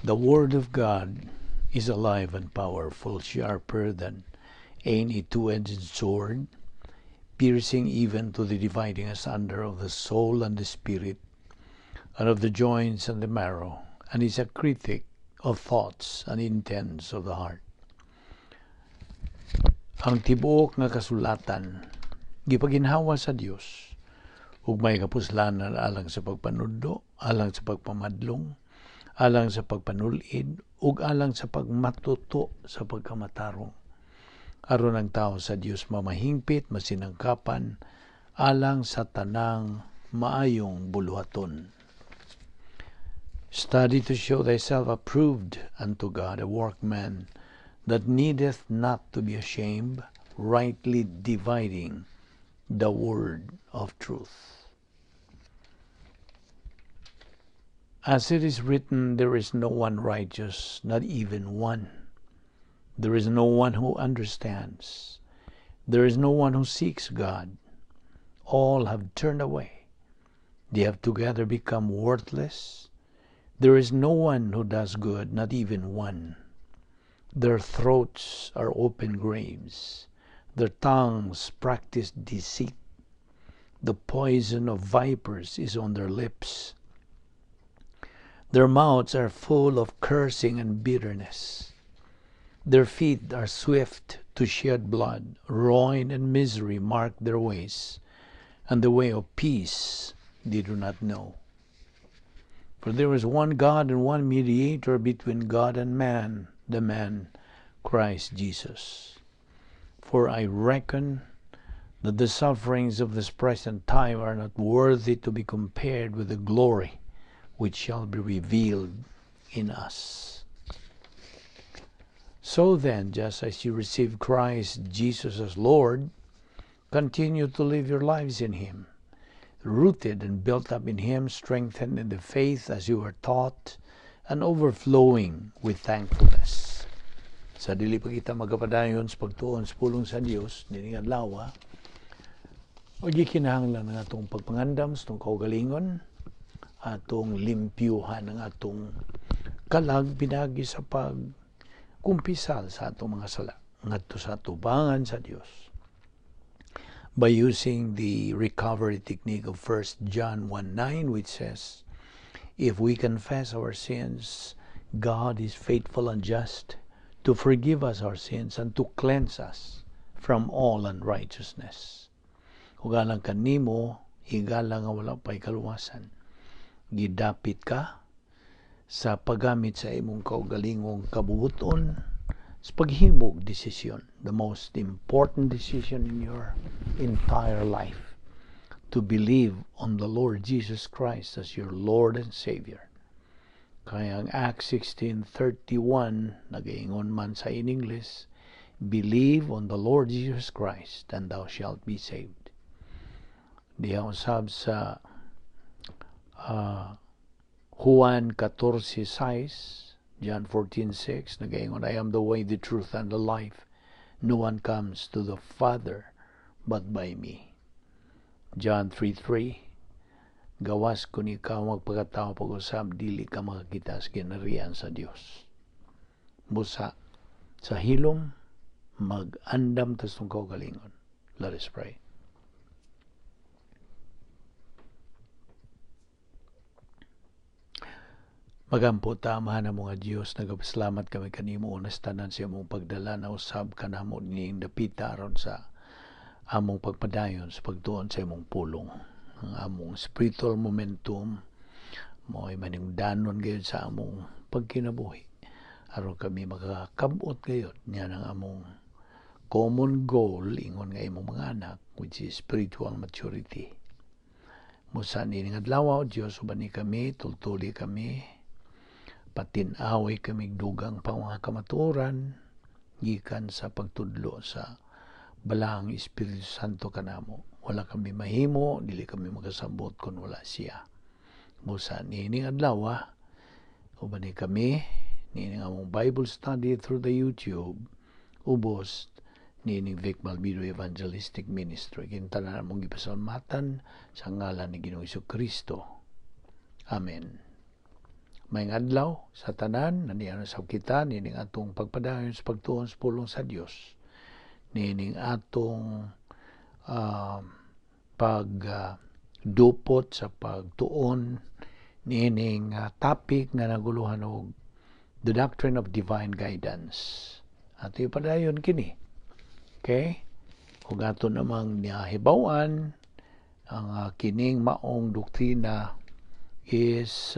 The Word of God is alive and powerful, sharper than any two-edged sword, piercing even to the dividing asunder of the soul and the spirit, and of the joints and the marrow, and is a critic of thoughts and intents of the heart. Ang tibuok nga kasulatan gipaginhawa sa Dios ug may kapuslanan alang sa pagpanudlo, alang sa pagpamadlong, alang sa pagpanulid ug alang sa pagmatuto sa pagkamatarong, aron ang tao sa Dios mamahingpit, masinangkapan alang sa tanang maayong buluhaton. Study to show thyself approved unto God, a workman that needeth not to be ashamed, rightly dividing the word of truth. As it is written, there is no one righteous, not even one. There is no one who understands. There is no one who seeks God. All have turned away. They have together become worthless. There is no one who does good, not even one. Their throats are open graves. Their tongues practice deceit. The poison of vipers is on their lips. Their mouths are full of cursing and bitterness. Their feet are swift to shed blood. Ruin and misery mark their ways, and the way of peace they do not know. For there is one God and one mediator between God and man, the man Christ Jesus. For I reckon that the sufferings of this present time are not worthy to be compared with the glory which shall be revealed in us. So then, just as you receive Christ Jesus as Lord, continue to live your lives in Him, rooted and built up in Him, strengthened in the faith as you were taught, and overflowing with thankfulness. Sa dili pa kita magapadayon sa pagtuon sa pulong sa Dios nining adlaw, gikinahanglan ang atong pagpangandam sa atong kaugalingon, atong limpyuhan ang atong kalag pinagi sa pagkumpisal sa atong mga sala ngadto sa atubangan sa Dios by using the recovery technique of 1 John 1:9, which says, "If we confess our sins, God is faithful and just to forgive us our sins and to cleanse us from all unrighteousness." Ug alang kanimo, higala nga wala pa'y kaluwasan, gidapit ka sa paggamit sa imong kaugalingong kabubuton sa paghimog desisyon, the most important decision in your entire life, to believe on the Lord Jesus Christ as your Lord and Savior. Kaya ang Acts 16:31 nagaingon man sa in English, "Believe on the Lord Jesus Christ and thou shalt be saved." Diha usab sa Juan 14:6, John 14:6, nagaingon, "I am the way, the truth, and the life. No one comes to the Father but by me." John 3:3, gawas kung ikaw magpakatao pag-usab, dili ka makakita sa ginarian sa Dios. Busa sa hilom, mag-andam tas tong kaugalingon. Let us pray. Magampo ta, Amahan namo nga Dios, nagapasalamat kami kanimo unas tanan sa imong pagdala na usab kanamo nining dapita aron sa among pagpadayon sa pagtuon sa imong pulong. Ang among spiritual momentum mo'y maningdanon gayud sa among pagkinabuhi aron kami makakabot gayud niya ang among common goal ingon nga imong mga anak, which is spiritual maturity. Musa nining adlaw, o Dios, uban ni kami, tultuli kami, patin-away kami dugang pa mga kamatuoran gikan sa pagtudlo sa Balaang Espiritu Santo kanamo. Wala kami mahimo, dili kami makasabot kung wala siya. Busa niining adlaw, uban ni kami niining among Bible study through the YouTube, ubos niining Vic Balbido Evangelistic Ministry. Kintanan among gipasalamatan sa ngalan ni Ginoong Kristo. Amen. Maayong adlaw sa tanan, naniya na sab kita nining atong pagpadayon sa pagtuon sa pulong sa Dios. Nining atong pag dupot sa pagtuon niining topic nga naguluhan og the doctrine of divine guidance. Ato ipadayon kini. Okay? Ug ato namang nahibaw-an ang kining maong doktrina is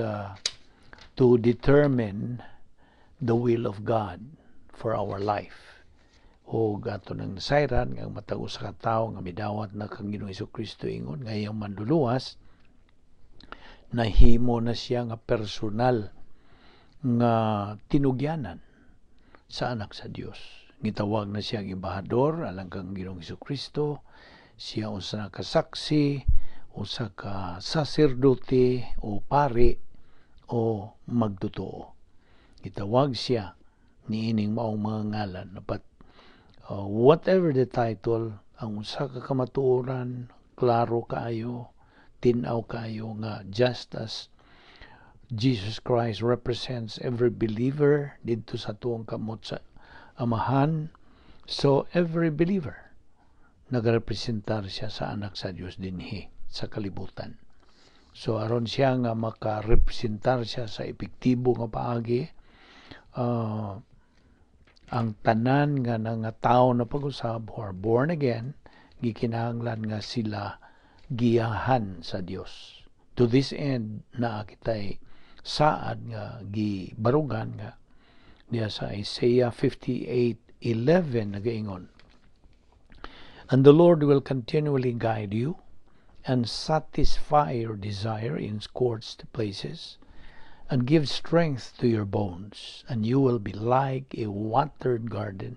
to determine the will of God for our life. O ato nang nasayran nga matag usa ka tawo nga midawat na kang Ginoong Kristo ingon nga iyang manluluwas, nahimo na siya nga personal nga tinugyanan sa anak sa Dios. Gitawag na siya ang embahador alang kang Ginoong Kristo. Siya usa ka saksi, usa ka saserdote o pari o magtotoo. Gitawag siya niining maong mga ngalan. But whatever the title, ang usa ka kamatuoran, klaro kaayo, tin-aw kaayo nga just as Jesus Christ represents every believer didto sa tuong kamot sa Amahan, so every believer nagarepresentar siya sa anak sa Dios dinhi sa kalibutan. So aron siya nga makarepresentar siya sa epektibo nga paagi, ang tanan nga nga tao na pag-usab who are born again, gikinahanglan nga sila giyahan sa Dios. To this end, naa kitay saad nga gibarugan nga diya sa Isaiah 58:11 nagaingon, "And the Lord will continually guide you and satisfy your desire in scorched places and give strength to your bones, and you will be like a watered garden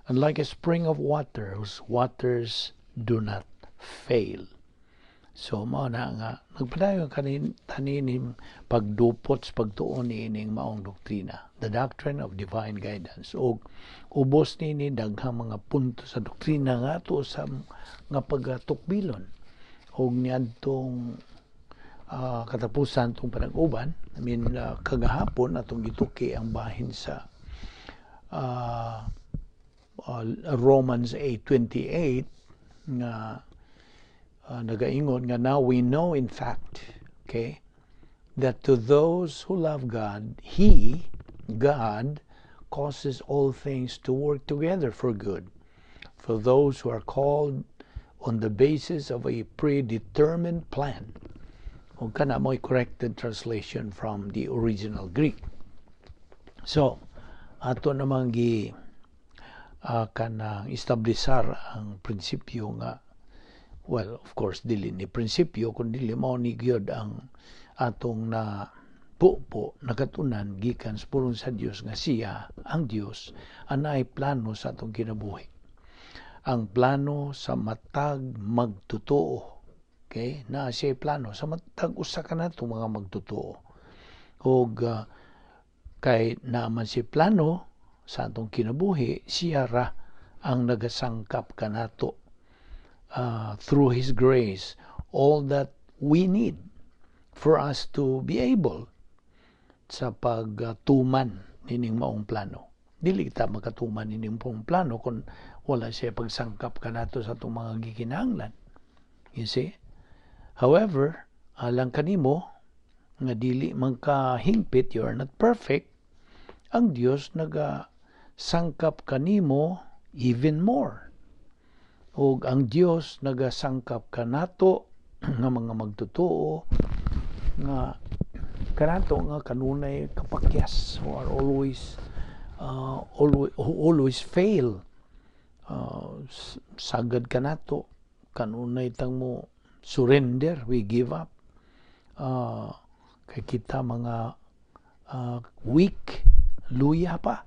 and like a spring of water whose waters do not fail." So mao na nga nagpadayon kanin tanining pagdupot sa pagtuon niining maong doktrina, the doctrine of divine guidance. Ug ubos nini daghang mga punto sa doktrina nga ato sa nga pagatukbilon. Ug niadtong katapusan tong panag-uban, I mean, kagahapon atong gituki ang bahin sa Romans 8:28 nga nagaingon nga now we know in fact, okay, that to those who love God, He, God, causes all things to work together for good, for those who are called on the basis of a predetermined plan. O kana mo'y corrected translation from the original Greek. So, ato namang gi kanang establisar ang prinsipyo nga, well, of course, dili ni prinsipyo kun dili mao ni gyud ang atong na pupo nakatunan gikan sa pulong sa Dios nga siya ang Dios anay plano sa atong kinabuhi, ang plano sa matag magtotoo. Okay, naa siya plano sa matag usa kanato mga magtotoo. Ug kay naa man siya plano sa atong kinabuhi, siya ra ang nagasangkap kanato through His grace all that we need for us to be able sa pagtuman nining maong plano. Dili kita makatuman nining maong plano kung wala siya pagsangkap kanato sa atong mga gikinahanglan. You see? However, alang kanimo nga dili man ka hingpit, you are not perfect, ang Dios nagasangkap kanimo even more. Ug ang Dios nagasangkap kanato nga mga magtotoo nga kanato nga kanunay kapakyas, who always fail, sagad kanato kanunay tang mo surrender, we give up, kay kita mga weak, luya pa,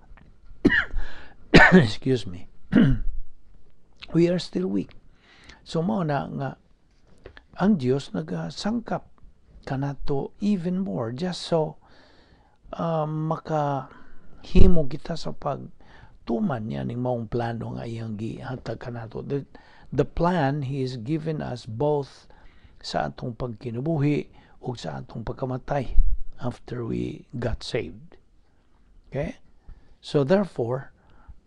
excuse me, we are still weak. So mao na nga ang Dios nagasangkap kanato even more just so makahimo kita sa pagtuman niya ning maong plano nga iyang gihatag kanato. The plan He has given us both sa atong pagkinabuhi ug sa atong pagkamatay. after we got saved. Okay? So therefore,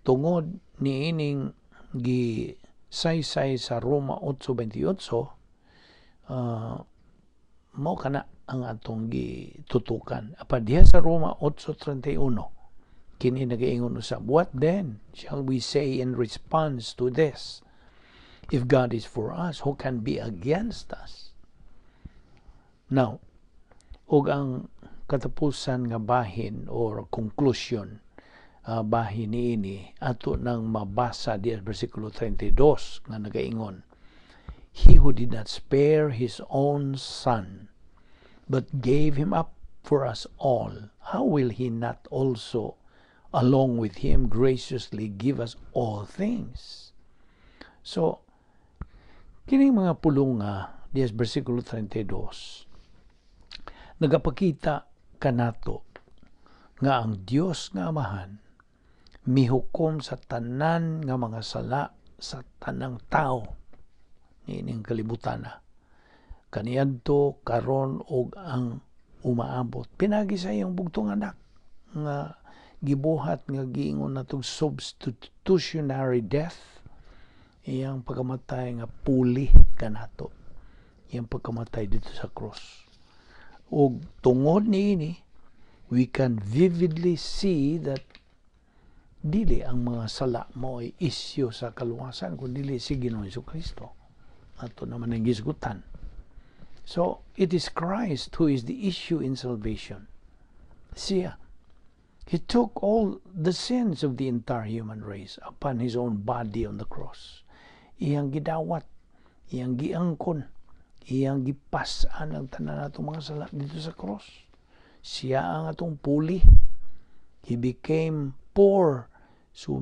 tungod niining gi saysay sa Roma 8:28, mao kana ang atong gitutukan. Apan diha sa Roma 8:31, kini nagaingon usab, "What then shall we say in response to this? If God is for us, who can be against us?" Now, ug ang katapusan nga bahin or conclusion bahin niini, ato nang mabasa diha bersikulo 32 nga nagaingon, "He who did not spare his own son but gave him up for us all, how will he not also along with him graciously give us all things?" So kining mga pulong nga diha sa bersikulo 32 nagapakita kanato nga ang Dios nga Amahan mihukom sa tanan nga mga sala sa tanang tao niining kalibutan na kaniadto, karon ug ang umaabot, pinagi sa iyang bugtong anak nga gibuhat nga giingon natong substitutionary death, iyang pagkamatay nga puli kanato, iyang pagkamatay didto sa cross. Ug tungod niini, we can vividly see that dili ang mga sala mo ay isyu sa kaluwasan kun dili si Ginoong Kristo. Ato naman ang gisgutan. So it is Christ who is the issue in salvation. Siya. He took all the sins of the entire human race upon his own body on the cross. Iyang gidawat, iyang giangkon, iyang gipas-an ang tanan natong mga sala didto sa cross. Siya ang atong puli. He became poor so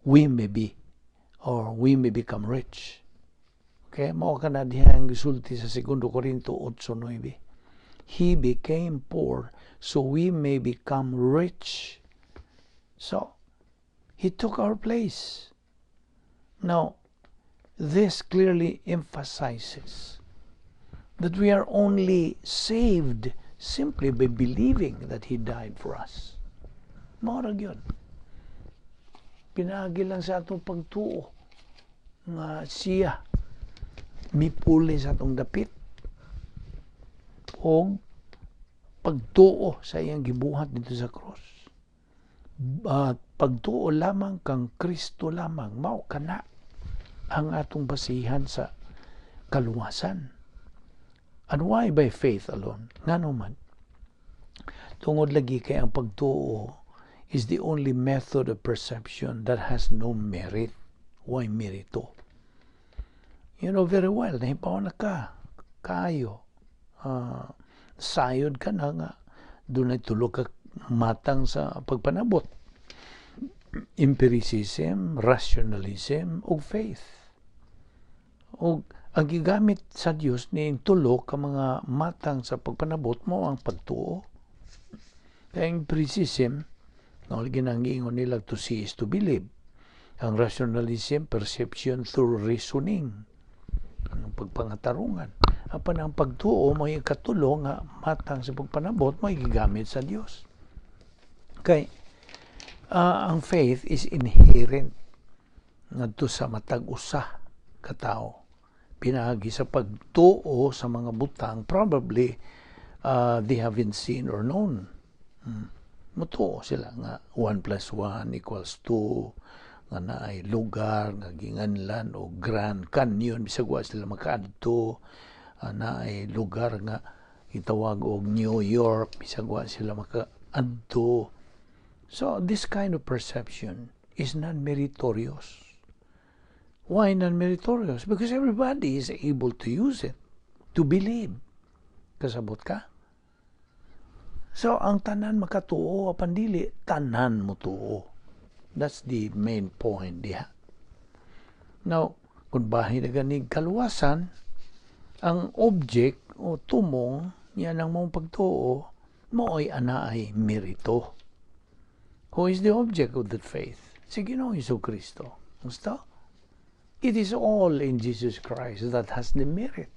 we may be or we may become rich. Okay, mao kana diha ang gisulti sa 2 Corinto 8:9. He became poor so we may become rich. So, he took our place. Now, this clearly emphasizes that we are only saved simply by believing that He died for us. Mao ra gyud. Pinaagi lang sa atong pagtuo nga siya mipuli sa atong dapit o pagtuo sa iyang gibuhat didto sa cross. Pagtuo lamang kang Kristo lamang, mao kana ang atong basihan sa kaluwasan. And why by faith alone? Ngano man? Tungod lagi kay ang pagtuo is the only method of perception that has no merit. Why merito? You know very well, nahibaw na ka, kaayo. Sayod ka na nga, dunay tulo ka matang sa pagpanabot. Empiricism, rationalism, ug faith. Ug ang gigamit sa Dios ni tulo ka mga matang sa pagpanabot mao ang pagtuo. Kay ang empiricism, no, ginang giingon nila, to see is to believe. Ang rationalism, perception through reasoning. Ang pagpangatarungan. Apan ang pagtuo may katulo nga matang sa pagpanabot, may gigamit sa Dios. Kay ang faith is inherent ngadto sa matag usa ka tawo pinaagi sa pagtuo sa mga butang probably they haven't seen or known. Mutuo sila nga 1 plus 1 equals 2, nga naay lugar nga ginganlan og Grand Canyon bisag wa sila makaadto, naay lugar nga gitawag og New York bisag wa sila makaadto. So this kind of perception is non-meritorious. Why non-meritorious? Because everybody is able to use it to believe. Kasabot ka? So ang tanan makatuo, apan dili tanan motuo. That's the main point diha. Now, kung bahin na ganig kaluwasan, ang object o tumong niya ng mong pagtuo, mao'y anaay merito. Who is the object of that faith? Si Ginoong Kristo. Gusto? It is all in Jesus Christ that has the merit.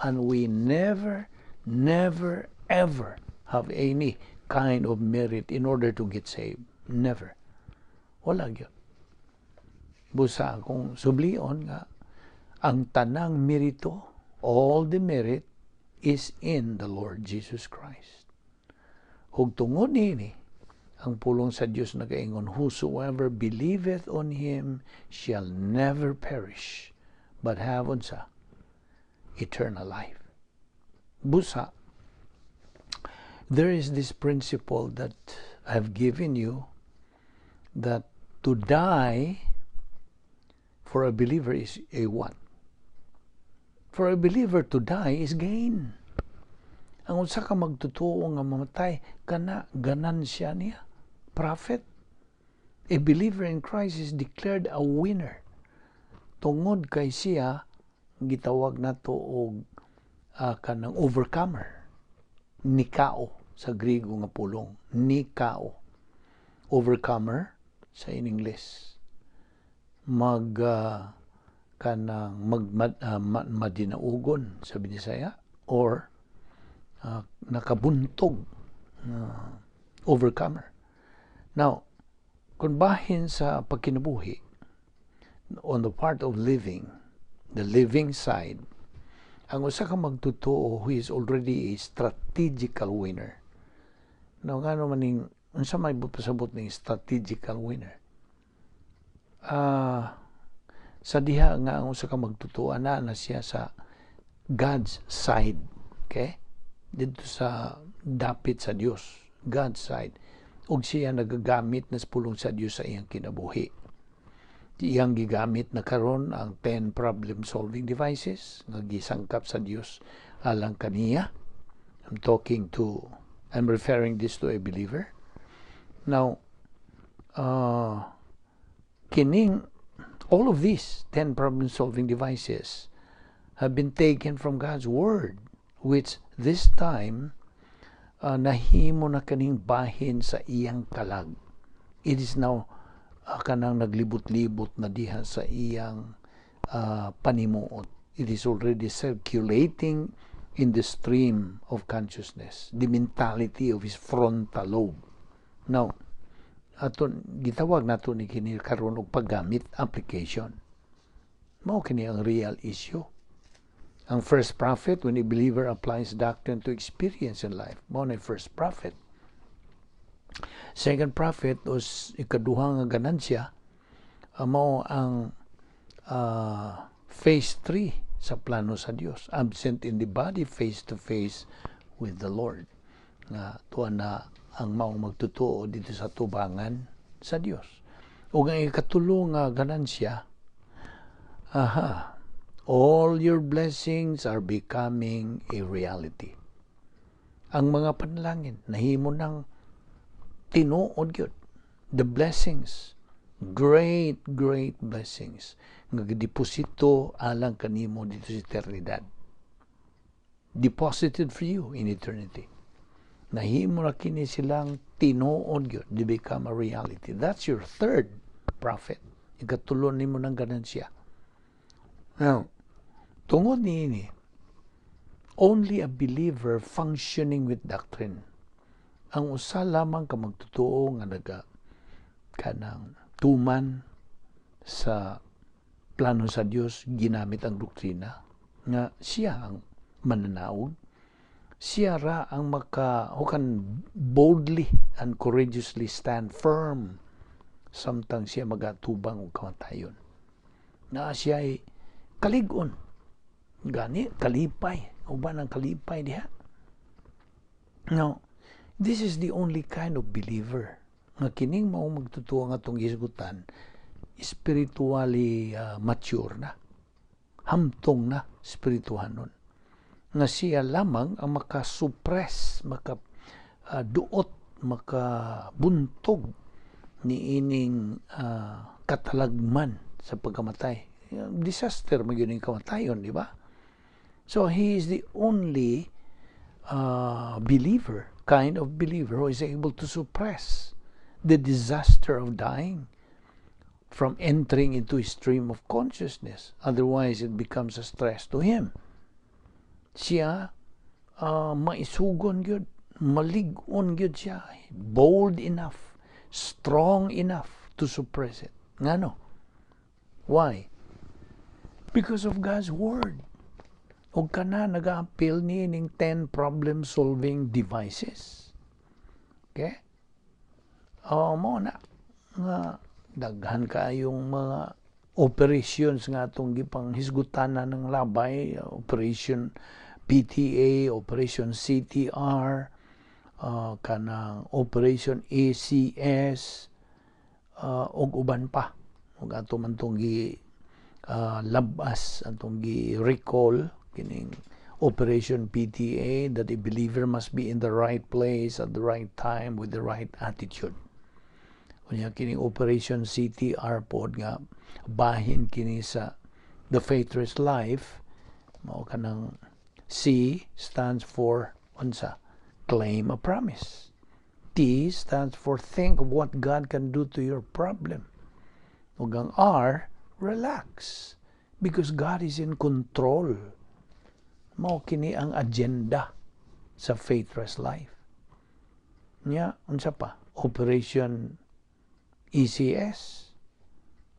And we never, never, ever have any kind of merit in order to get saved. Never. Wala gyud. Busa akong sublion nga ang tanang merito, all the merit is in the Lord Jesus Christ. Ug tungod niini, ang pulong sa Dios nagaingon, "Whosoever believeth on Him shall never perish, but have," unsa? "Eternal life." Busa, there is this principle that I've given you that to die for a believer is a what? For a believer, to die is gain. Ang usa ka magtotoo nga mamatay kana, ganansya niya. Profit. A believer in Christ is declared a winner. Tungod kay siya gitawag nato og kanang overcomer. Nikao sa Griego nga pulong. Nikao. Overcomer sa in English. Mag kanang mag madinaugon sa Binisaya or nakabuntog, overcomer. Now, kung bahin sa pagkinabuhi, on the part of living, the living side, ang usa ka magtotoo who is already a strategical winner. Now, ngano maning unsa may pasabot ning strategical winner? Sa diha nga ang usa ka magtotoo na na siya sa God's side. Okay? Dito sa dapit sa Dios, God's side. Ug siya nagagamit na sa pulong sa Dios sa iyang kinabuhi. Iyang gigamit na karon ang 10 problem solving devices nga gisangkap sa Dios alang kaniya. I'm referring this to a believer. Now, kining all of these 10 problem solving devices have been taken from God's Word, which this time nahimo na kaning bahin sa iyang kalag. It is now kanang naglibot-libot na diha sa iyang panimuot. It is already circulating in the stream of consciousness, the mentality of his frontal lobe. Now, aton gitawag nato ni kini karon og paggamit, application. Mao kini ang real issue. Ang first profit, when a believer applies doctrine to experience in life, mao na first profit. Second profit o ikaduha nga ganansya, mao ang phase 3 sa plano sa Dios, absent in the body, face to face with the Lord, nga tuwa na ang maong magtotoo dito sa tubangan sa Dios. Ug ang ikatulo nga ganansya, aha, all your blessings are becoming a reality. Ang mga panalangin nahimo ng tinuod gyud. The blessings, great, great blessings nga gideposito alang kanimo dito sa eternidad. Deposited for you in eternity. Nahimo na kini silang tinuod gyud, they become a reality. That's your third profit. Ikatulo nimo ng ganansya. Now, tungod niini, only a believer functioning with doctrine, ang usa lamang ka magtotoo nga naga kanang tuman sa plano sa Dios, ginamit ang doktrina, nga siya ang mananaog, siya ra ang maka who can boldly and courageously stand firm samtang siya magatubang og kamatayon na siya ay kalig-on gani, kalipay, uban ang kalipay diha. Now, this is the only kind of believer nga kining mao magtotoo nga atong gisgutan, spiritually mature na, hamtong na spirituhanon, nga siya lamang ang maka-suppress, maka duot, makabuntog ni ining katalagman sa pagkamatay. Disaster man gyud kamatayon, di ba? So he is the only believer, kind of believer who is able to suppress the disaster of dying from entering into a stream of consciousness. Otherwise, it becomes a stress to him. Siya Maisugon gyud, malig-on gyud siya, bold enough, strong enough to suppress it. Ngano? Why? Because of God's word. Ug kana nag-appeal ni ning 10 problem solving devices. Okay? Oh, mao na nga daghan kaayong mga operations nga atong gipang hisgutanan ng labay, Operation PTA, Operation CTR, kanang Operation ACS, ug uban pa. Ug ato man tong gi labas, atong gi recall kining Operation PTA, that a believer must be in the right place at the right time with the right attitude. Unya kining Operation CTR pod nga bahin kini sa the Faith Rest Life, mao kanang C stands for unsa? Claim a promise. T stands for think of what God can do to your problem. Ug ang R, relax, because God is in control. Mao kini ang agenda sa Faith Rest Life. Nya unsa pa? Operation ECS.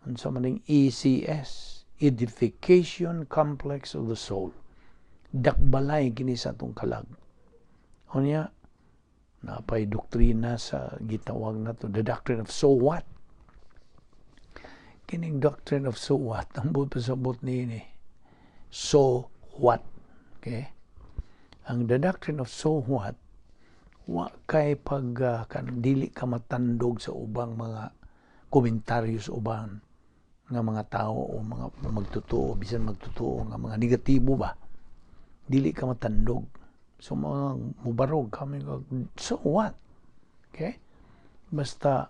Unsa man ning ECS? Edification Complex of the Soul. Dakbalay kini sa atong kalag. Unya napay doktrina sa gitawag nato, the doctrine of so what. Kining doctrine of so what, ang buot pasabot niini, so what? Okay, ang the doctrine of so what, wa kay pag kan dili ka matandog sa ubang mga komentaryo sa uban nga mga tao o mga magtotoo, bisan magtotoo nga mga negatibo ba, dili ka matandog. So mga mubarog kami, so what? Okay, basta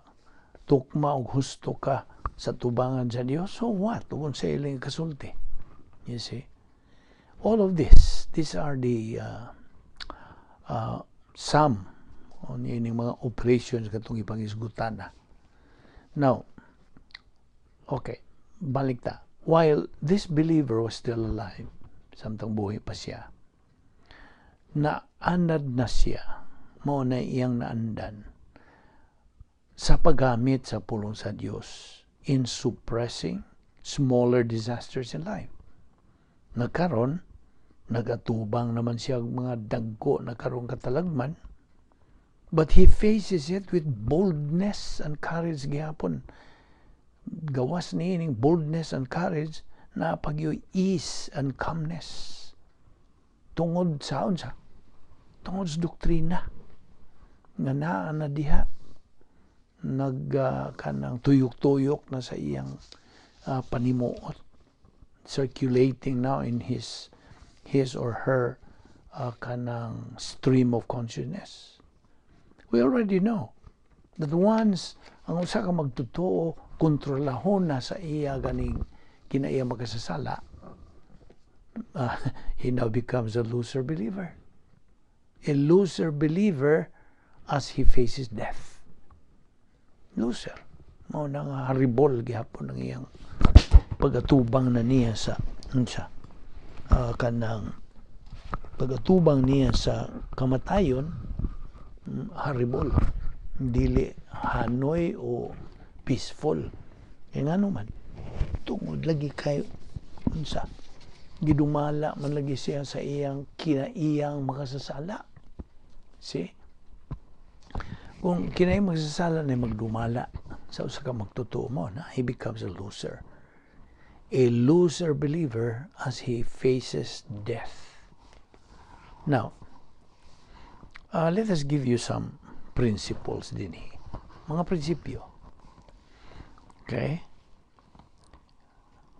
tukma og husto ka sa tubangan sa Dios, so what ug sa ilang kasulti? You see, all of this, these are the some on ining mga operations katong ipanghisgutan na. Now, okay, balik ta. While this believer was still alive, samtang buhi pa siya, naanad na siya, mao na iyang naandan sa paggamit sa pulong sa Dios in suppressing smaller disasters in life. Nagkaron, nagatubang naman siya og mga dagko na karong katalagman, but he faces it with boldness and courage gihapon. Gawas ni ining boldness and courage, naa pa gyoy ease and calmness. Tungod sa unsa? Tungod sa doktrina nga naa na diha, nag kanang tuyok-tuyok na sa iyang panimuot, circulating now in his or her kanang stream of consciousness. We already know that once ang usa ka magtotoo kontrolahon na sa iya ganing kinaiya makasasala, he now becomes a loser believer, a loser believer as he faces death. Loser. Mao na nga haribol gihapon ang iyang pagatubang na niya sa unsa, kanang pagatubang niya sa kamatayon, haribol, dili hanoy o peaceful. Kay ngano man? Tungod lagi kay unsa? Gidumala man lagi siya sa iyang kinaiyang makasasala. See, kung kinay magsasala na magdumala sa usa ka magtotoo mo na, he becomes a loser believer as he faces death. Now, let us give you some principles din, mga prinsipyo. Okay,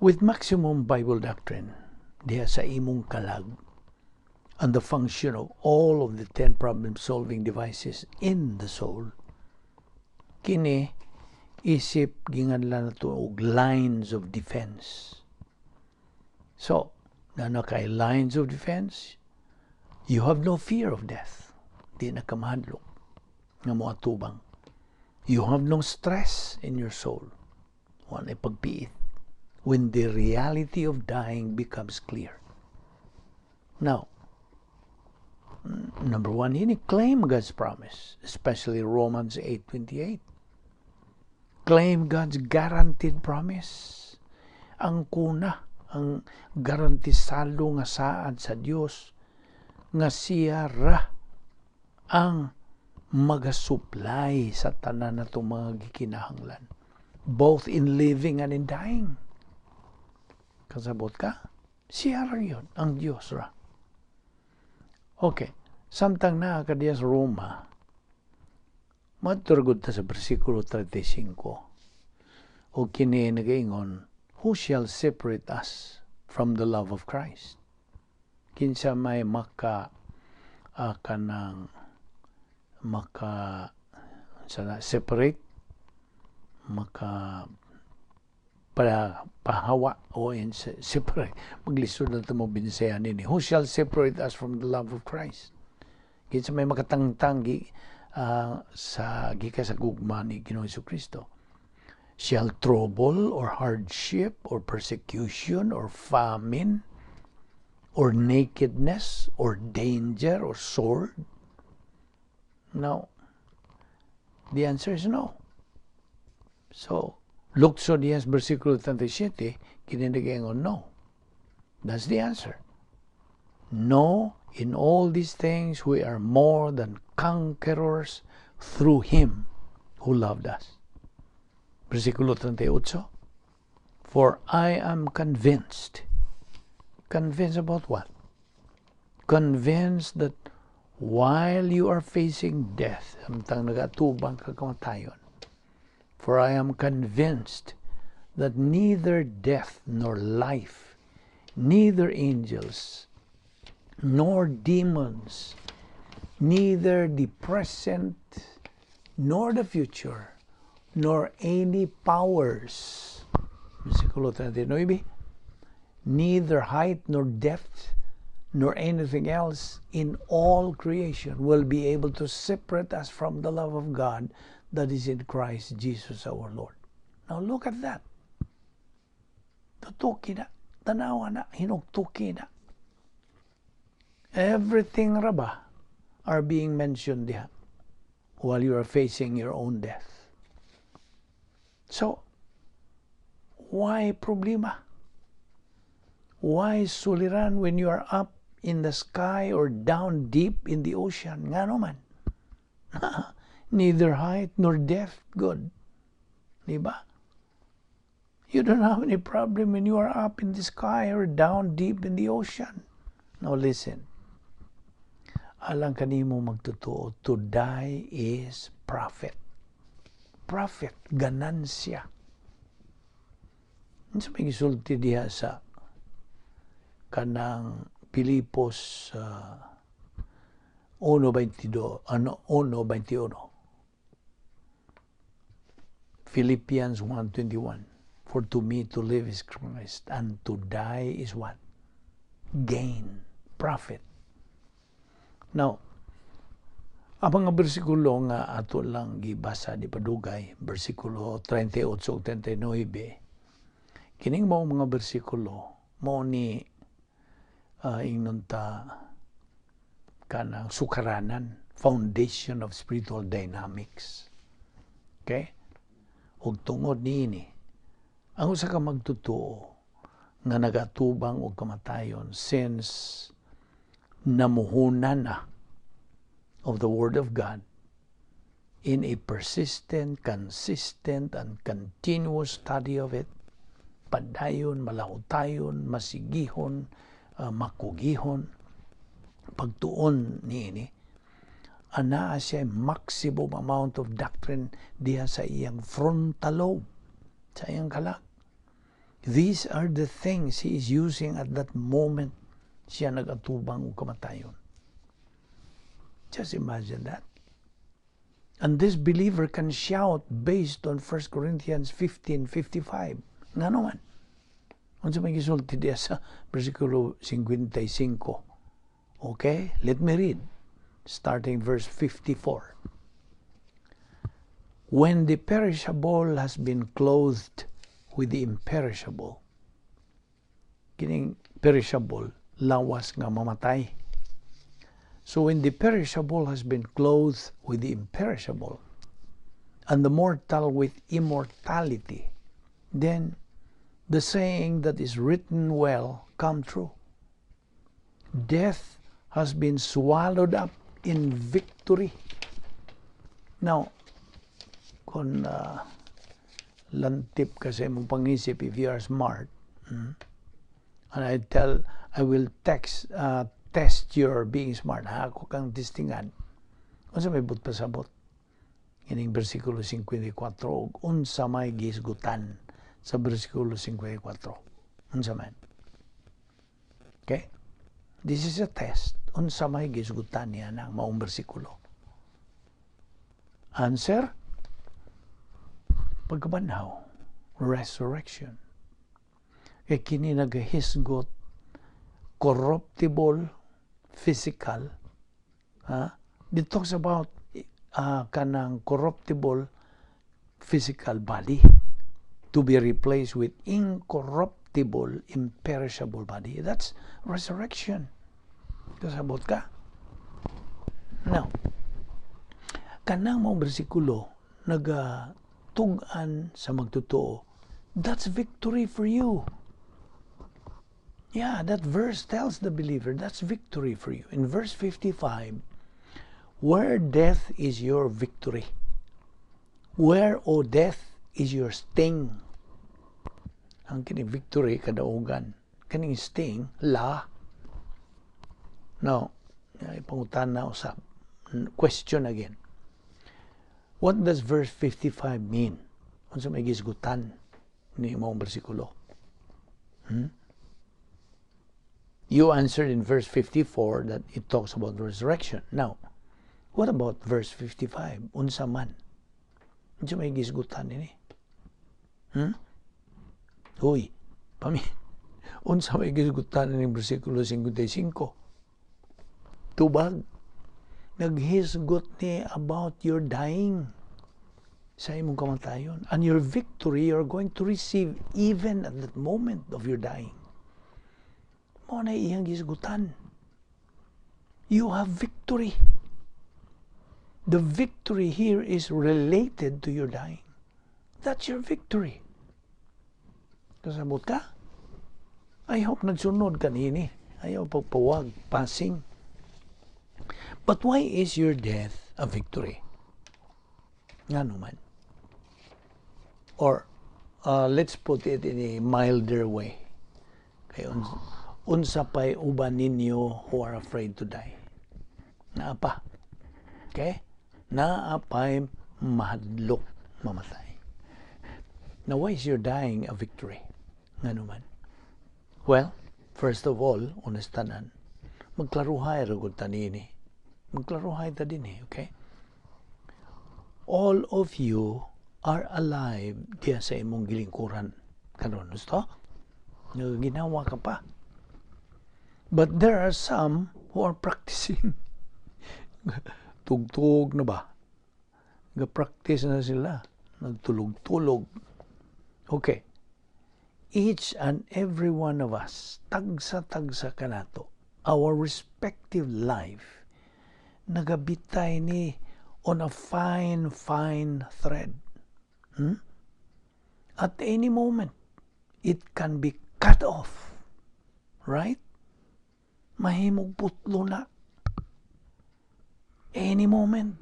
with maximum Bible doctrine diha sa imong kalag and the function of all of the 10 problem-solving devices in the soul, kini isip ginganlan nato og lines of defense. So, naa kay lines of defense, you have no fear of death. Di na ka mahadlok nga moatubang. You have no stress in your soul. Wala pagpiit when the reality of dying becomes clear. Now, Number one, he claim God's promise, especially Romans 8:28. Claim God's guaranteed promise. Ang kuna, ang garantisado nga saad sa Dios nga siya ra ang magasupply sa tanan natong mga gikinahanglan, both in living and in dying. Kasabot ka? Siya ra yun, ang Dios ra. Okay. Samtang naa ka diya sa Roma, maturgod ta sa versikulo 35. O kini nagaingon, "Who shall separate us from the love of Christ?" Kinsa may maka kanang maka sa separate, maka para pahawa o in separate? Maglisod na ito mo Binisaya nini. Who shall separate us from the love of Christ? Kinsa may makatangtang sa gikan sa gugma ni Ginoong Kristo? Shall trouble or hardship or persecution or famine or nakedness or danger or sword? No. The answer is no. So, lukso diya sa versikulo 37, kini nagaingon, no. That's the answer. No, in all these things we are more than conquerors through Him who loved us. Versikulo 38. For I am convinced. Convinced about what? Convinced that while you are facing death, samtang nagatubang ka kamatayon, for I am convinced that neither death nor life, neither angels nor demons, neither the present nor the future, nor any powers. Versikulo 39. Neither height nor depth nor anything else in all creation will be able to separate us from the love of God that is in Christ Jesus our Lord. Now look at that. Tutuki na. Tanawa na. Hinugtuki na. Everything ra ba are being mentioned diha while you are facing your own death. So, why problema? Why suliran when you are up in the sky or down deep in the ocean? Nga naman. Neither height nor depth good. Diba? You don't have any problem when you are up in the sky or down deep in the ocean. Now listen. Alang kanimo magtotoo, to die is profit. Profit, ganansya. Unsa may gisulti diha sa kanang Pilipos 1.22, ano, 1.21? Philippians 1.21. For to me to live is Christ and to die is what? Gain, profit. Now, ang mga bersikulo nga ato lang gibasa di padugay, bersikulo 38 ug 39, kining mao mga bersikulo mao ni ingnon ta kanang sukaranan, foundation of spiritual dynamics. Okay? Ug tungod niini, ang usa ka magtotoo nga nagatubang og kamatayon, since namuhunan na of the Word of God in a persistent, consistent, and continuous study of it, padayon, malahutayon, masigihon, makugihon, pagtuon niini, anaa siya maximum amount of doctrine diha sa iyang frontal lobe, sa iyang kalag. These are the things he is using at that moment siya nagatubang og kamatayon. Just imagine that. And this believer can shout based on 1 Corinthians 15:55. Nga naman? Unsa may gisulti diya sa versikulo 55? Okay, let me read. Starting verse 54. When the perishable has been clothed with the imperishable. Kining perishable, lawas nga mamatay. So when the perishable has been clothed with the imperishable, and the mortal with immortality, then the saying that is written will come true: "Death has been swallowed up in victory." Now, kung lantip kasi mong pangisip, if you are smart, and I will test your being smart. Ha, ako kang testingan. Unsa may buot pasabot ining versikulo 54 ug unsa may gisgutan sa versikulo 54? Unsa man? Okay? This is a test. Unsa may gisgutan niya ng maong bersikulo? Answer? Pagkabanhaw. Resurrection. Kay kini nagahisgot corruptible physical, ha? It talks about kanang corruptible physical body to be replaced with incorruptible, imperishable body. That's resurrection. Kasabot ka? Now, kanang mga bersikulo nagatug-an sa magtotoo, that's victory for you. Yeah, that verse tells the believer that's victory for you. In verse 55, "Where, death, is your victory? Where, O death, is your sting?" Ang kini victory kadaugan. Kaning sting, la. Now, ipangutan na usab. Question again. What does verse 55 mean? Unsa may gisgutan ni maong bersikulo? Hmm? You answered in verse 54 that it talks about resurrection. Now, what about verse 55? Unsa man? Unsa may gisgutan ini? Hmm? Uy, pami. Unsa may gisgutan ini bersikulo 55? Tubag. Naghisgot ni about your dying sa imong kamatayon. And your victory you're going to receive even at that moment of your dying. Mao na iyang gisgutan. You have victory. The victory here is related to your dying. That's your victory. Kasabot ka? I hope nagsunod ka nini. Ayaw pagpawag, passing. But why is your death a victory? Ngano man? Or, let's put it in a milder way. Kay unsa pa'y uban ninyo who are afraid to die? Naa pa. Okay? Naa pa'y mahadlok mamatay. Now, why is your dying a victory? Ngano man? Well, first of all, unas tanan, magklaruhay ra gud ta nini. Magklaruhay ta din eh, okay? All of you are alive diya sa imong gilingkuran. Karon, gusto? Ginawa ka pa. But there are some who are practicing. Tugtug na ba? Ga-practice na sila. Nagtulog-tulog. Okay. Each and every one of us, tagsa-tagsa kanato, our respective life, nagabitay ni on a fine, fine thread. At any moment, it can be cut off. Right? Mahimog putlo na. Any moment.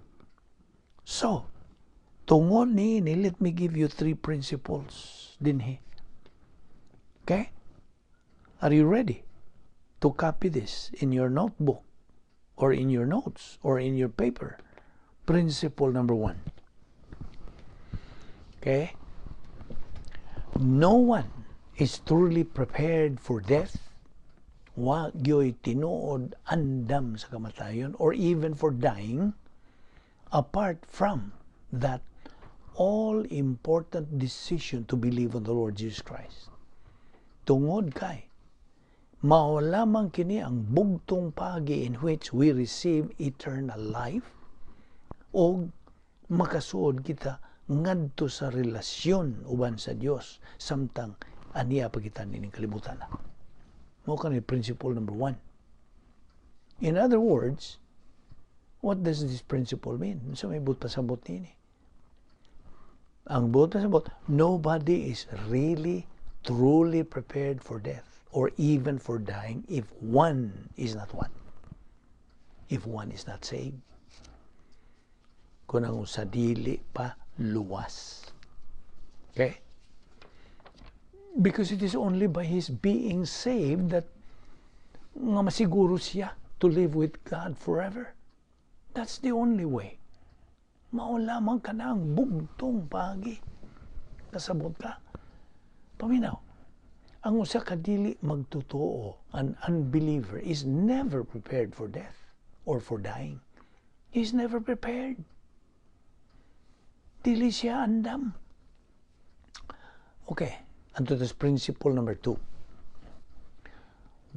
So, tungod ni, let me give you three principles dinhi. Okay? Are you ready to copy this in your notebook or in your notes or in your paper? Principle number one. Okay? No one is truly prepared for death, wa gyoy tinuod andam sa kamatayon, or even for dying, apart from that all important decision to believe on the Lord Jesus Christ. Tungod kay mao lamang kini ang bugtong pagi in which we receive eternal life o makasuod kita ngadto sa relasyon uban sa Dios samtang aniya pa kita nining kalibutan. Mao kani principle number one. In other words, What does this principle mean? Unsa may buot pasabot niini? Ang buot pasabot, nobody is really, truly prepared for death or even for dying if one is not what? If one is not saved. Kung ang usa dili pa luwas. Okay? Because it is only by his being saved that nga masiguro siya to live with God forever. That's the only way. Mao lamang kanang bugtong paagi. Kasabot ka? Paminaw. Ang usa ka dili magtotoo, an unbeliever, is never prepared for death or for dying. He's never prepared. Dili siya andam. Okay, adto this principle number 2.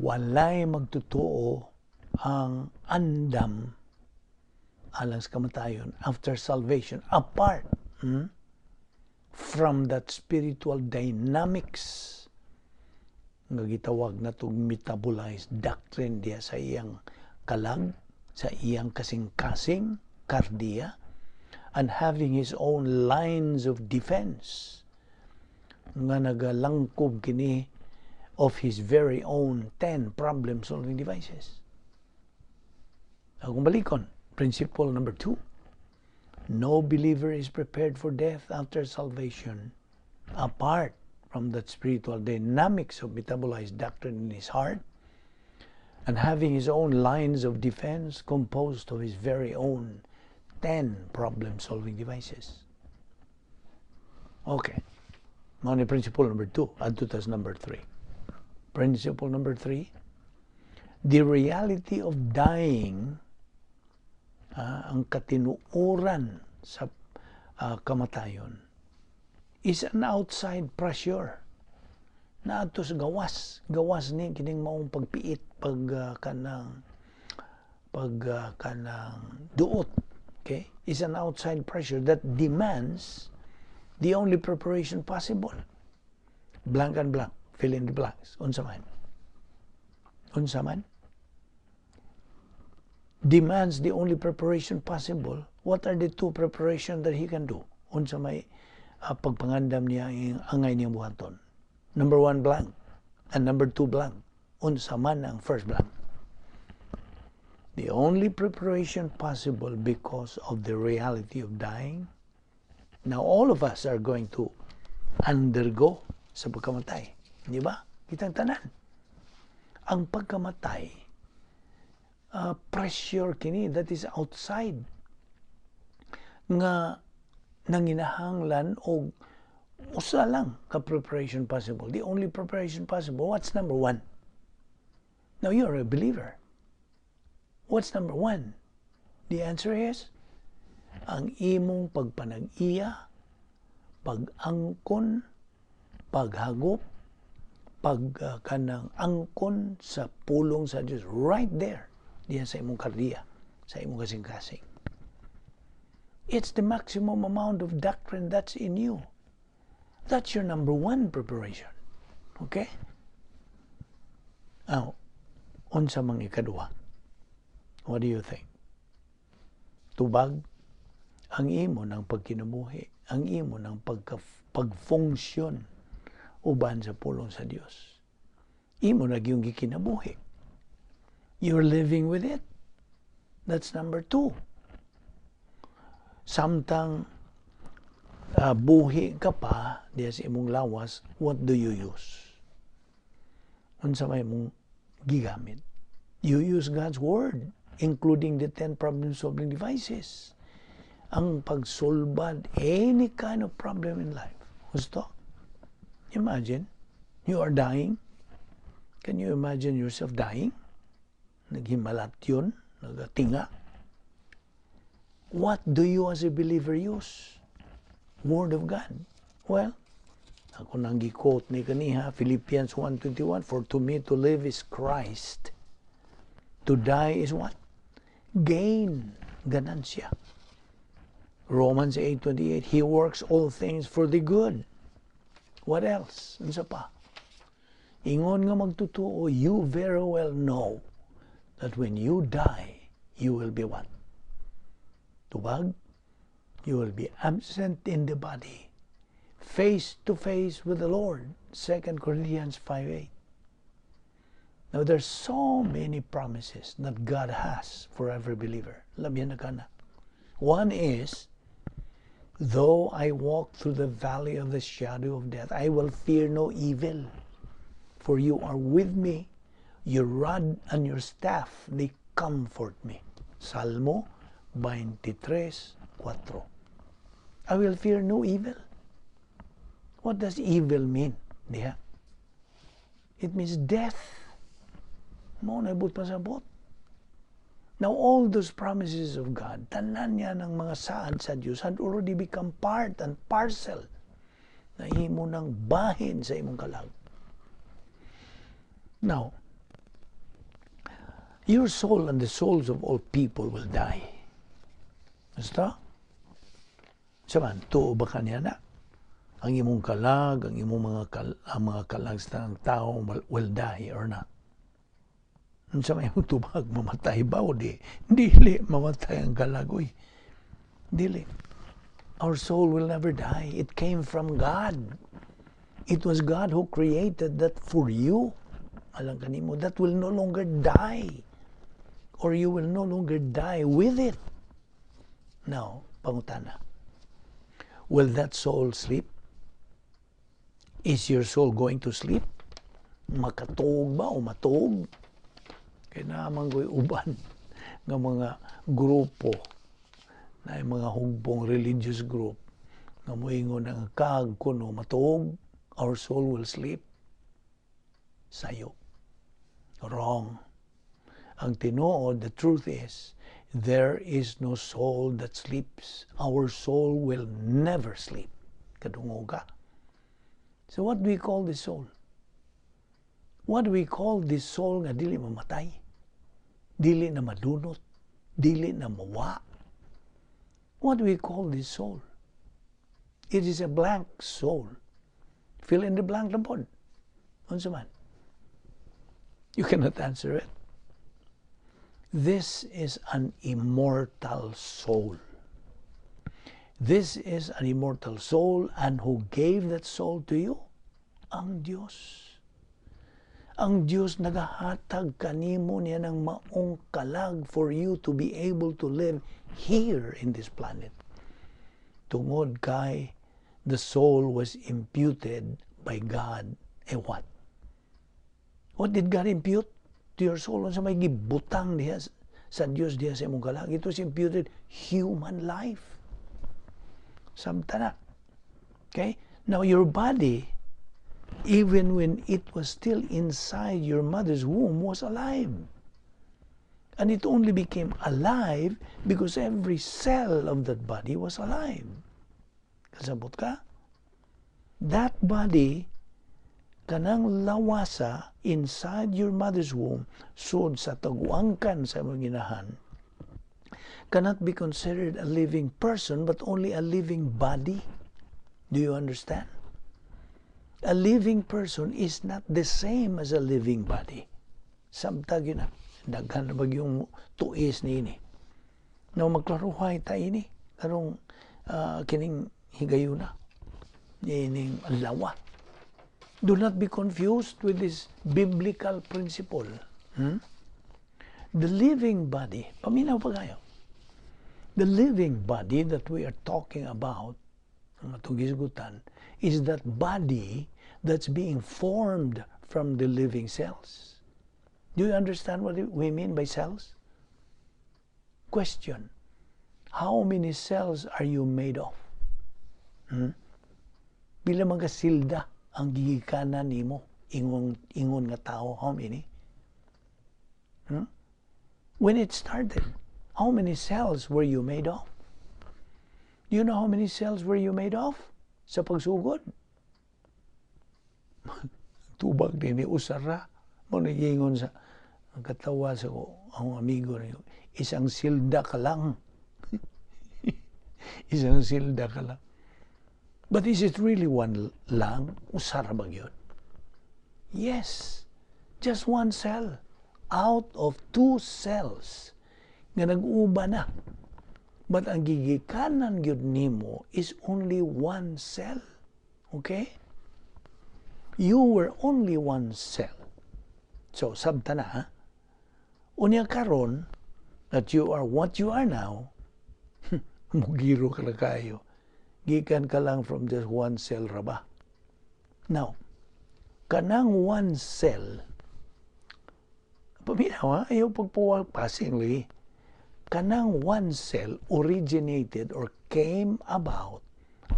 Walay magtotoo ang andam alang sa kamatayon after salvation apart from that spiritual dynamics nga gitawag natong metabolized doctrine diya sa iyang kalag, sa iyang kasing-kasing, kardiya, and having his own lines of defense nga nagalangkob kini of his very own 10 problem-solving devices. Akong balikon, principle number 2. No believer is prepared for death after salvation apart from that spiritual dynamics of metabolized doctrine in his heart and having his own lines of defense composed of his very own 10 problem-solving devices. Okay. Mao ni principle number 2. Adto tas number 3. Principle number 3, the reality of dying, ang katinuoran sa kamatayon, is an outside pressure. Naa to sa gawas. Gawas ni kining maong pagpiit, pag kanang duot. Okay? Is an outside pressure that demands the only preparation possible. Blank and blank. Fill in the blanks. Unsa man? Unsa man? Demands the only preparation possible. What are the two preparation that he can do? Unsa may pagpangandam niya angay niyang buhaton? Number one, blank. And number two, blank. Unsa man ang first blank? The only preparation possible because of the reality of dying. Now, all of us are going to undergo sa pagkamatay. Di ba? Kitang tanan. Ang pagkamatay, pressure kini that is outside nga nanginahanglan og usa lang ka preparation possible. The only preparation possible. What's number one? Now, you're a believer. What's number one? The answer is ang imong pagpanag-iya, pag-angkon, paghagop, pag kanang angkon sa pulong sa Dios right there diyan sa imong kardiya, sa imong kasing-kasing. It's the maximum amount of doctrine that's in you. That's your number one preparation. Okay? Now, unsa mang ikaduha? What do you think? Tubag, ang imo ng pagkinabuhi, ang imo ng pagfunksyon uban sa pulong sa Dios. Imo na gyung gikinabuhi. You're living with it. That's number two. Samtang buhi ka pa diya sa imong lawas, what do you use? Unsa may imong gigamit? You use God's Word, including the 10 problem-solving devices. Ang pagsulbad any kind of problem in life. Gusto? Imagine, you are dying. Can you imagine yourself dying? Naghimalat yun, nagatinga. What do you as a believer use? Word of God. Well, ako nang gi-quote ni kaniha, Philippians 1:21, "For to me to live is Christ. To die is what? Gain." Ganansya. Romans 8:28, "He works all things for the good." What else? Unsa pa? Ingon nga magtotoo, you very well know that when you die, you will be what? Tubag, you will be absent in the body, face to face with the Lord. 2 Corinthians 5:8. Now, there's so many promises that God has for every believer. Labihan na kana. One is, "Though I walk through the valley of the shadow of death, I will fear no evil. For you are with me, your rod and your staff, they comfort me." Salmo 23:4. I will fear no evil. What does evil mean? Diha? It means death. Mao na buot pasabot. Now, all those promises of God, tanan niya ng mga saad sa Diyos had already become part and parcel na imo ng bahin sa imong kalag. Now, your soul and the souls of all people will die. Basta? Sa man, tuo ba kaniya na? Ang imong kalag, ang imong mga ang mga kalag sa tanang tao will die or not? Unsa may imong tubag, mamatay ba o di? Dili mamatay ang kalag, uy. Dili. Our soul will never die. It came from God. It was God who created that for you. Alang kanimo, that will no longer die. Or you will no longer die with it. Now, pangutana. Will that soul sleep? Is your soul going to sleep? Makatuog ba o matuog? Kay naa man ko'y uban nga mga grupo na mga hugbong religious group nga moingon ang kalag kuno matuog, our soul will sleep. Sayo. Wrong. Ang tinuod, the truth is, there is no soul that sleeps. Our soul will never sleep. Kadungog ka. So what do we call the soul? What do we call this soul nga dili mamatay? Dili na madunot? Dili na mawa? What do we call this soul? It is a blank soul. Fill in the blank na pod. Unsa man? You cannot answer it. This is an immortal soul. This is an immortal soul, and who gave that soul to you? Ang Diyos. Ang Diyos nagahatag kanimo niya ng maong kalag for you to be able to live here in this planet. Tungod kay the soul was imputed by God a what? What did God impute to your soul? Unsa may gibutang diha sa Diyos diha sa imong kalag? It was imputed human life. Samta na. Okay? Now your body, even when it was still inside your mother's womb, was alive. And it only became alive because every cell of that body was alive. Kasabot ka? That body, kanang lawasa inside your mother's womb, sud sa taguangkan sa imong inahan, cannot be considered a living person but only a living body. Do you understand? A living person is not the same as a living body. Samtag yun na. Daghan na bag yung tuis niini. Now, magklaruhay ta ini. Karong kining higayuna. Ining lawa. Do not be confused with this biblical principle. The living body, paminaw pa kayo. The living body that we are talking about, ang atong gisgutan, is that body that's being formed from the living cells. Do you understand what we mean by cells? Question: How many cells are you made of? Hmm? Pila man ka silda ang gigikanan nimo ingon ingon nga tao? How many? When it started, how many cells were you made of? Do you know how many cells were you made of sa pagsugod? Tubag din ni usara mo nagingon sa ang katawa sa ko ang amigo niyo, isang silda ka lang, isang silda ka lang. But is it really one lang? Usara ba yun? Yes, just one cell out of two cells nga nag-uba na. But ang gigikanan gyud nimo is only one cell. Okay? You were only one cell. So, sabta na, ha? Unya karon that you are what you are now, mugiro ka na kayo. Gikan ka lang from just one cell ra ba? Now, kanang one cell, paminaw ha, ayaw pagpuwag passing lagi. Kanang one cell originated or came about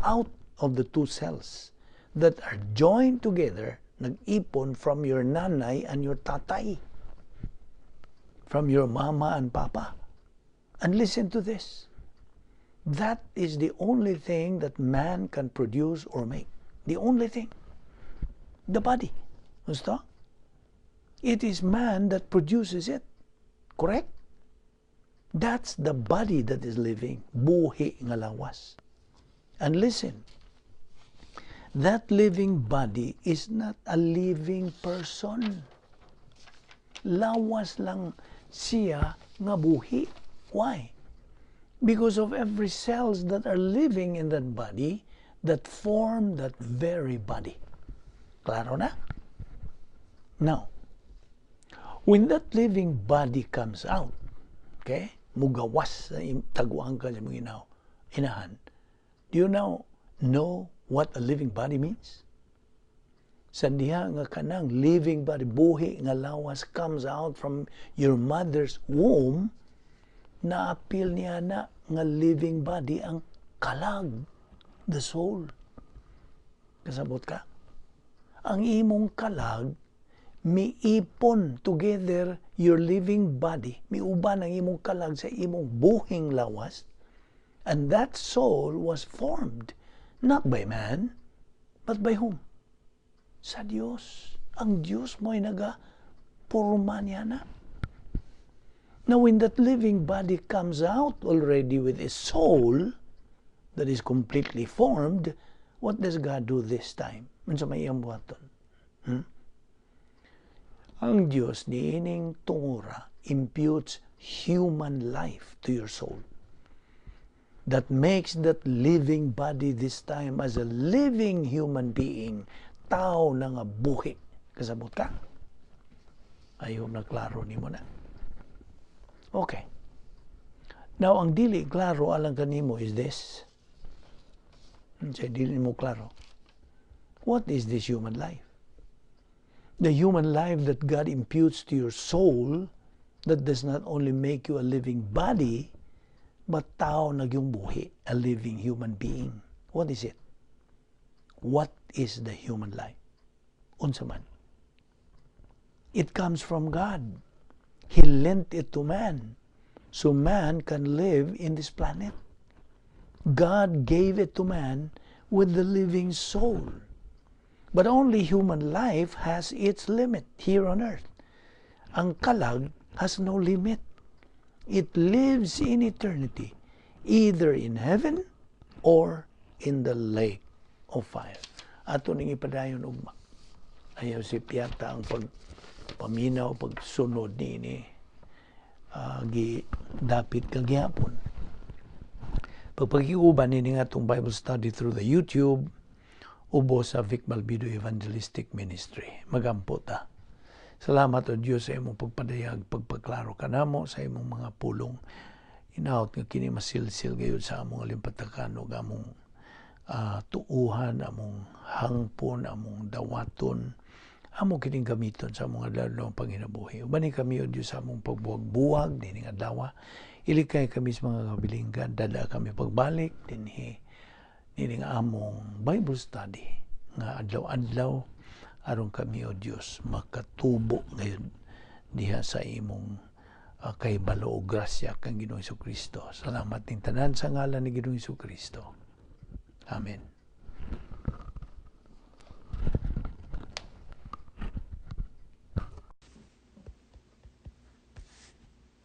out of the two cells that are joined together, nag-ipon from your nanay and your tatay, from your mama and papa. And listen to this. That is the only thing that man can produce or make. The only thing. The body. Gusto? It is man that produces it. Correct? That's the body that is living. Buhi nga lawas. And listen, that living body is not a living person. Lawas lang siya nga buhi. Why? Because of every cells that are living in that body that form that very body. Klaro na? Now, when that living body comes out, okay, mugawas sa taguan ka sa mga inaw, inahan, do you now know what a living body means? Sa diha nga kanang living body, buhi nga lawas comes out from your mother's womb, naapil niya na nga living body ang kalag, the soul. Kasabot ka? Ang imong kalag, miipon together your living body, miuban ang imong kalag sa imong buhing lawas, and that soul was formed not by man, but by whom? Sa Dios. Ang Dios mo'y naga purma niya na. Now, when that living body comes out already with a soul that is completely formed, what does God do this time? Unsa may iyang buhaton? Hmm? Ang Dios niining tungura imputes human life to your soul. That makes that living body this time as a living human being, tao na nga buhi. Kasabot ka? Ayaw na klaro nimo na. Okay. Now, ang dili klaro alang kanimo is this. Unsay dili mo klaro? What is this human life? The human life that God imputes to your soul that does not only make you a living body, but tao na yung buhi, a living human being. What is it? What is the human life? Unsa man? It comes from God. He lent it to man so man can live in this planet. God gave it to man with the living soul. But only human life has its limit here on earth. Ang kalag has no limit. It lives in eternity, either in heaven or in the lake of fire. Ato ning ipadayon ugma. Ayaw si piyata ang pag paminaw, pagsunod niini gi dapit kagihapon. Pagpagkiuban nini nga atong Bible study through the YouTube ubo sa Vic Balbido Evangelistic Ministry. Magampo ta. Salamat o Diyos sa imong pagpadayag, pagpaklaro kanamo sa imong mga pulong. Inaot nga kini masilsil gayud sa among alimpatakan ug among tuuhan, among hangpon, among dawaton, amo kining gamiton sa among adlaw panginabuhi. Ubani kami o Diyos sa among pagbuwag-buwag nining adlaw. Ilikay kami sa mga kabilinggan, dada kami pagbalik dinhi nining among Bible study nga adlaw-adlaw aron kami o Dios makatubo ngayon diha sa imong kahibalo o grasya kang Ginoong Kristo. Salamat ning tanan sa ngalan ni Ginoong Kristo. Amen.